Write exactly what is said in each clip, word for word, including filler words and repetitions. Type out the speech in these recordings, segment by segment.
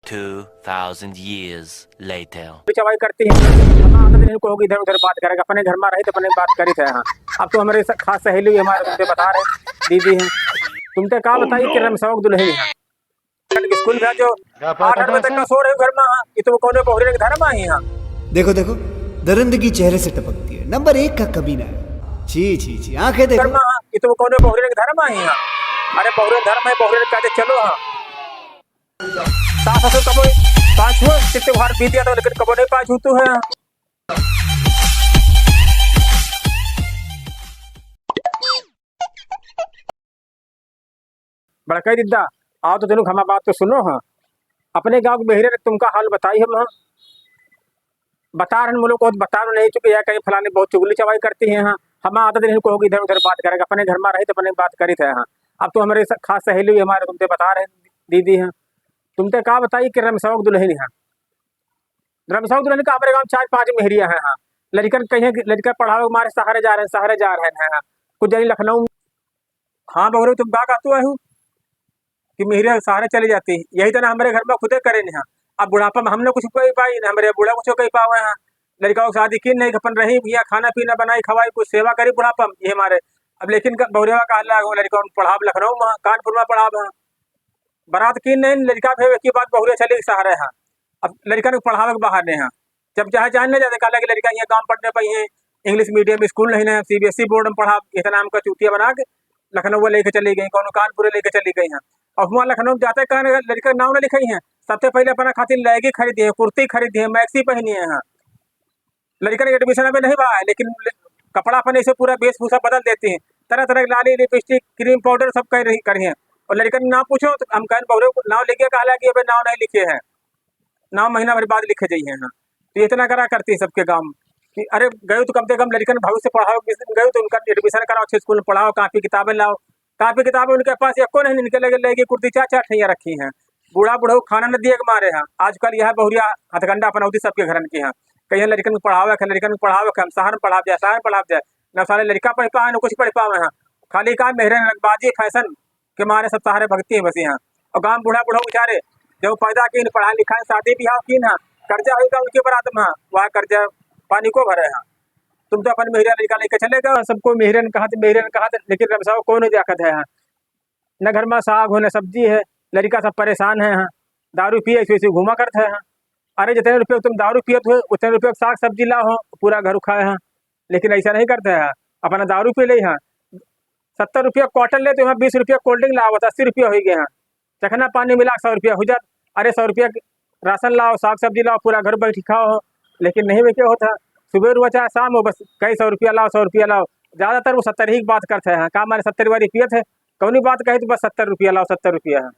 Two thousand years later. चवाई करती हैं। हम आदत नहीं को होगी इधर उधर बात करेगा, अपने घर मा रही तो अपने बात करी थे। हाँ, अब तो हमरे स-, खास सहेली भी हमारे तुमसे बता रहे, दीदी हैं। तुमसे का बताई कि रमसवा क दुलही है। स्कूल में जो आठ आठ बजे तक का सो रहे घर मा, हाँ, ये तो कौनो बहुरे के धर्म आई, हाँ। देखो, देखो, दरिंदगी चेहरे से टपकती है, नंबर एक का कमीना है। छी, छी, छी, आंखें देखो। घर मा, हाँ, ये तो कौनो बहुरे के धर्म आई, हाँ। अरे बहुरे धर्म है, बहुरे कहते चलो, हाँ। सास ससुर कबो पाँच हुए, कितने बार बीत गया था, लेकिन कबो नहीं पाँच होते हैं। बड़का दीदा, आओ तो तनिक हमार बात तो सुनो, हाँ। अपने गाँव के मेहरे तुमका हाल बताई हम, हाँ। बता रहन मुलो को बता नहीं चुके या कहीं फलाने बहुत चुगली चवाई करती हैं, हाँ। हमार आदत नहीं को होगी इधर उधर बात करेगा, अपने घर मा रही तो अपने बात करी थे, हाँ। अब तो हमरे स-, खास सहेली भी हमारे तुमसे बता रहे दीदी हैं। तुमसे का बताई कि रमसवा क दुलही है। रमसवा क दुलही का हमरे गाँव चार पाँच मेहरिया हैं, हाँ। लड़कन कहीं लड़का पढ़ावे के मारे शहरे जा रहे हैं, शहरे जा रहे हैं, हाँ। कुछ जनी लखनऊ हाँ बहुरे, तुम का कहतू आहू कि मेहरिया शहरे चली जाती, यही तना हमरे घर मा खुदे करे नहीं। अब बुढ़ापा मा हम न कुछ कही पाई, न हमरे बूढ़ा कुछ कही पावे हैं। लड़का को शादी की नहीं, अपन रही भैया, खाना पीना बनाई खवाई, कुछ सेवा करी बुढ़ापा मा, ये हमारे। अब लेकिन क-, बहुरेवा कहला, लड़का उन पढ़ाब लखनऊ मा, कानपुर मा पढ़ाब, हाँ। बारात की नहीं, लड़का फिर एक ही बात बहुरे चली शहरे, हाँ। अब लड़कन के पढ़ावे के बहाने, हाँ। जब चाहे जान न जाते, कहला कि लड़का यहाँ गाँव पढ़ने पाई है, English medium स्कूल नहीं है, CBSE बोर्ड मा पढ़ा, इतना हमका चूतिया बना के लखनऊ लेके चली गई, कौनो कानपुर लेके चली गई हैं। अब वहाँ लखनऊ जाते कहने लड़का नाव न लिखाई हैं, सबसे पहले अपना खातिर लहंगी खरीदी है, कुर्ती खरीदी है, मैक्सी पहनी है, हाँ। लड़कन के admission अबे नहीं बा है, लेकिन ले-, कपड़ा अपने से पूरा वेशभूषा बदल देती हैं, तरह तरह के लाली, लिपस्टिक, क्रीम पाउडर सब कर रही, करी हैं। और लड़कन नाव पूछो तो हम कहन बहुरे नाव लिखे, कहला कि अबे नाव नहीं लिखे हैं, नाव महीना भर बाद लिखे जाइए हैं। तो इतना करा करती हैं सबके गाँव कि अरे गयो तो कम से कम लड़कन भविष्य पढ़ाओ, किस दिन गयो तो उनका admission कराओ, अच्छे स्कूल मा पढ़ाओ, कापी किताबें लाओ। कापी किताबें उनके पास एको नहीं, इनके लगे लहंगी कुर्ती चार चार ठैया रखी हैं। बूढ़ा बुढ़ऊ खाना न दिए के मारे हैं। आजकल यह बहुरिया हथकंडा अपनौती सबके घरन की हैं। कहीं लड़कन को पढ़ावे के, लड़कन को पढ़ावे के, हम शहर मा पढ़ाब जाए, शहर मा पढ़ाब जाए, न साले लड़का पढ़ पावे, न कुछ पढ़ पावे हैं। खाली का मेहरे रंगबाजी, फैशन के मारे सब शहरे भगती हैं बस यहाँ। और गाँव बूढ़ा बुढ़ऊ बेचारे जब पैदा कीन, पढ़ाई लिखाई, शादी ब्याह कीन, हाँ, कर्जा होइगा उनके ऊपर आदम, हाँ, वह कर्जा पानी को भरे हैं। तुम तो अपन मेहरिया लड़का लेके चले गए, सबको मेहरन कहत, मेहरन कहत, लेकिन रमसवा को नहीं देखत है, हाँ। न घर मा साग हो, न सब्जी है, लड़का सब परेशान है, हाँ। दारू पिए ऐसे ऐसे घूमा करत है, हाँ। अरे जितने रुपये तुम दारू पियत हो, उतने रुपये साग सब्जी लाओ, हाँ, पूरा घर खाए, हाँ। लेकिन ऐसा नहीं करते हैं, अपना दारू पी ले, हाँ। सत्तर रुपया क्वार्टर लेते हैं, बीस रुपया कोल्ड ड्रिंक लावत, अस्सी रुपया हो गए हैं। चखना पानी मिला सौ रुपया हो जात। अरे सौ रुपया के राशन लाओ, साग सब्जी लाओ, पूरा घर बैठी खाओ, लेकिन नहीं बेचे होता। सुबह रुआ चाहे शाम हो, बस कई सौ रुपया लाओ, सौ रुपया लाओ। ज्यादातर वो सत्तर ही की बात करते हैं। का माने सत्तर वाली पियत है, कौनी बात कही तो बस सत्तर रुपया लाओ, सत्तर रुपया है।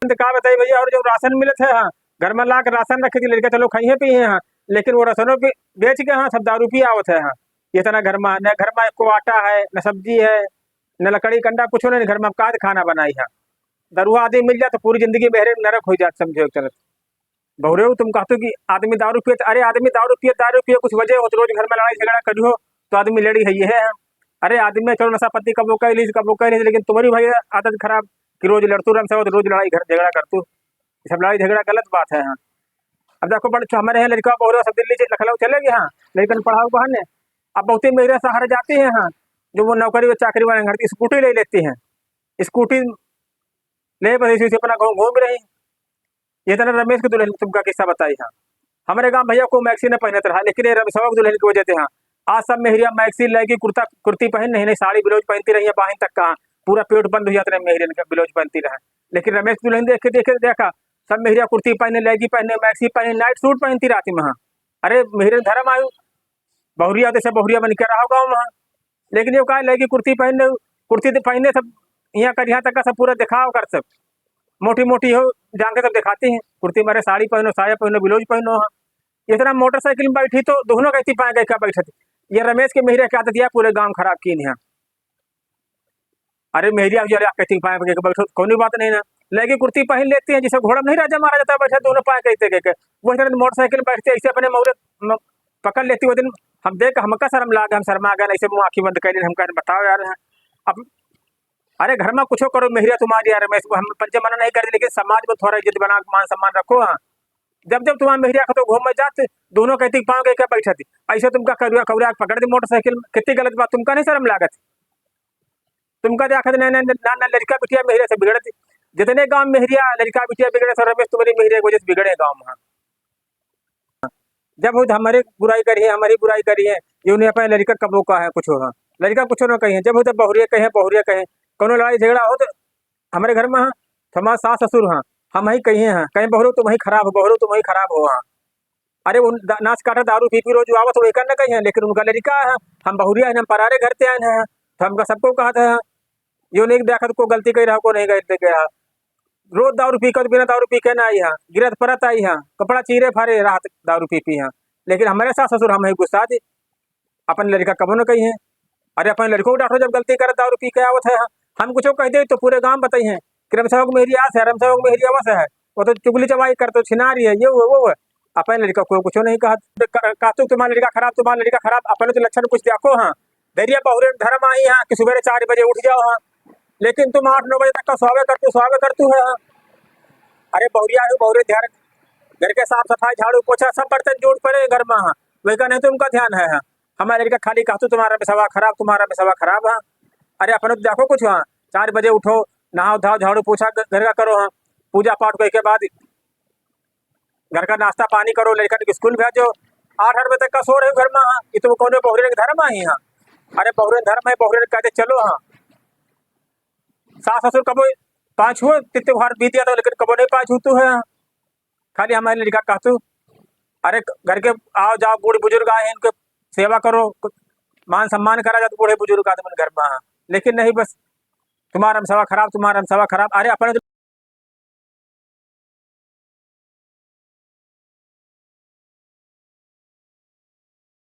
तो का बताई भैया, और जो राशन मिलत है, हाँ, घर मा ला के राशन रखे थी, लड़का चलो खाइए पिए, हाँ, लेकिन वो राशनों के बेच के, हाँ, सब दारू पी आवत है, हाँ। इतना घर मा, न घर मा एको आटा है, न सब्जी है, न लकड़ी कंडा, कुछ नहीं घर मा, अब का खाना बनाई है। दरुआ आदमी मिल जाए तो पूरी जिंदगी मेहरे नरक हो जात, समझे चलत। बहुरे तुम कहते हो कि आदमी दारू पियत, अरे आदमी दारू पियत, दारू पिए कुछ वजह हो तो रोज घर मा लड़ाई झगड़ा करियो तो आदमी लड़ी है ये है। अरे आदमी चलो नशा पत्ती कबो कर ली, कबो कर ली, लेकिन तुम्हारी भाई आदत खराब कि रोज लड़तू रमसवा तो रोज लड़ाई घर झगड़ा करतू। ये सब लड़ाई झगड़ा गलत बात है, हाँ। अब देखो बड़े हमारे यहाँ लड़का बहुरे सब दिल्ली से लखनऊ चले गए, हाँ, लेकिन पढ़ाओ बहाने। अब बहुते मेहरे शहर जाते हैं, हाँ, जो वो नौकरी व चाकरी वाले घर की स्कूटी ले लेते हैं, स्कूटी ले बस ऐसे ऐसे अपना गाँव घूम रही। ये तना रमेश के दुलहिन तुमका किस्सा बताई है। हमरे गाँव भैया को मैक्सी न पहनत रहा, लेकिन ये रमेशवा के दुलहिन की वजह से, हाँ, आज सब मेहरिया मैक्सी लहंगी कुर्ता, कुर्ती पहन नहीं, नहीं साड़ी ब्लाउज पहनती रही है, बाहिन तक का, पूरा पेट बंद हो जाते रहे मेहरियन का ब्लाउज पहनती रहे। लेकिन रमेश के दुलहिन देख के, देखे देखा, सब मेहरिया कुर्ती पहने, लहंगी पहने, मैक्सी पहने, नाइट सूट पहनती रात में, हाँ। अरे मेहरियन धर्म आयु, बहुरिया तो ऐसे बहुरिया बन के रहा गाँव में, हाँ। लेकिन ये का लहंगी कुर्ती पहन ले, कुर्ती तो पहने सब यहाँ कर, यहाँ तक का सब पूरा दिखाव कर सब। मोटी मोटी हो, जान के सब दिखाती हैं। कुर्ती मारे साड़ी पहनो, साया पहनो, ब्लाउज पहनो, हाँ। इतना मोटरसाइकिल में बैठी तो दोनों कहती पाए गए क्या बैठे थे। ये रमेश के मेहरे क्या आदत दिया, पूरे गाँव खराब की नहीं। अरे मेहरिया जो कहती पाए गए बैठो, कौनी बात नहीं ना। लहंगी कुर्ती पहन लेती हैं, जैसे घोड़ा में नहीं राजा महाराजा था बैठा, दोनों पाए कहते गए। वो इतना मोटरसाइकिल में बैठते ऐसे अपने मौरे म-, पकड़ लेती। वो दिन हम देख, हमका शर्म लाग, हम शर्मा गए, ऐसे मुँह आँखी बंद कर लेन, हम कहें, "बताओ यार।" अब अरे घर में कुछो करो, मेहरिया तुम्हारी यार, मैं इसको, हम पंचे मना नहीं करते, लेकिन समाज में थोड़ा इज्जत बना, मान सम्मान रखो। हाँ, जब जब तुम्हार मेहरिया कतो घूमे जात, दोनों कहती पाँव के, के बैठत, ऐसे तुमका कौरा, कौरा पकड़ दे मोटरसाइकिल में, कितनी गलत बात, तुमका नहीं शर्म लागत? तुमका देखत नहीं, नहीं, ना, ना लड़का बिटिया मेहरिया से बिगड़त, जितने गाँव मेहरिया लड़का बिटिया बिगड़े, सो रमेश तुम्हारी मेहरिया की वजह से बिगड़े गाँव में। जब वो हमारी बुराई करी है, हमारी बुराई करी है, ये उन्हें अपने लड़का कबो का है कुछ हो, हाँ, लड़का कुछ ना कही है। जब हो तो बहुरिया कहे, बहुरिया कहे, कोनो लड़ाई झगड़ा हो तो हमारे घर में, हाँ, तो हमारे सास ससुर, हाँ, हम ही कही हैं, कहीं बहुरो तुम ही खराब हो, बहुरो तुम ही खराब हो, हाँ। अरे उन दा-, नाच काटा दारू पी पी रोज आवत हो, एकर न कही है, लेकिन उनका लड़का है, हम बहुरिया हैं, हम परारे घर ते आए हैं, तो हमका सबको कहा था, यो नहीं देखत को गलती कही रहा, को नहीं गलती कही रहा। रोज दारू पी कर, बिना दारू पी के ना आई है, गिरत परत आई है, कपड़ा चीरे फारे रहत दारू पी पी है। लेकिन हमारे सास ससुर हम ही गुस्सा दे, अपन लड़का कबो न कही है। अरे अपन लड़को को डांटो जब गलती करे दारू पी के आवत है, हम कुछ कह दे तो पूरे गांव बताई है कि रमसेवक मेहरी आस है, रमसेवक मेहरी आवस है, वो तो चुगली चवाई कर तो छिनारी है, ये वो, वो है। अपन लड़का को कुछ नहीं कहा, कहतू तुम्हारा लड़का खराब, तुम्हारा लड़का खराब, अपन तो लक्षण कुछ देखो हाँ। दरिया बहुरे धर्म आई हाँ कि सुबह चार बजे उठ जाओ हाँ, लेकिन तुम आठ नौ बजे तक का स्वावे करतू, स्वावे करतू है हाँ। अरे बहुरिया है, बहुरे ध्यान, घर के साफ सफाई, झाड़ू पोछा, सब बर्तन जोड़ पड़े घर में हाँ, वही का नहीं तो उनका ध्यान है हाँ। हमारे लड़का खाली कहतू तुम्हारा रमसेवा खराब, तुम्हारा रमसेवा खराब हाँ। अरे अपने तो देखो कुछ हाँ, चार बजे उठो, नहाओ धाओ, झाड़ू पोछा घ-, घर का करो हाँ, पूजा पाठ करके बाद घर का नाश्ता पानी करो, लड़का के स्कूल भेजो। आठ आठ बजे तक का सो रहे घर में हाँ, ये तो कौन बहुरे के धर्म है हाँ। अरे बहुरे धर्म है, बहुरे कहते चलो हाँ। सास ससुर कबो पाँच हुए, तित्ते घर बीत गया था, लेकिन कबो नहीं पाँच होतू है हाँ। खाली हमारे लड़का कहतू, अरे घर के आओ जाओ, बूढ़ बुजुर्ग आए हैं, इनके सेवा करो, मान सम्मान करा जात बूढ़े बुजुर्ग आदमी घर में हाँ। लेकिन नहीं, बस तुम्हारा रमसेवा खराब, तुम्हारा रमसेवा खराब। अरे अपने तो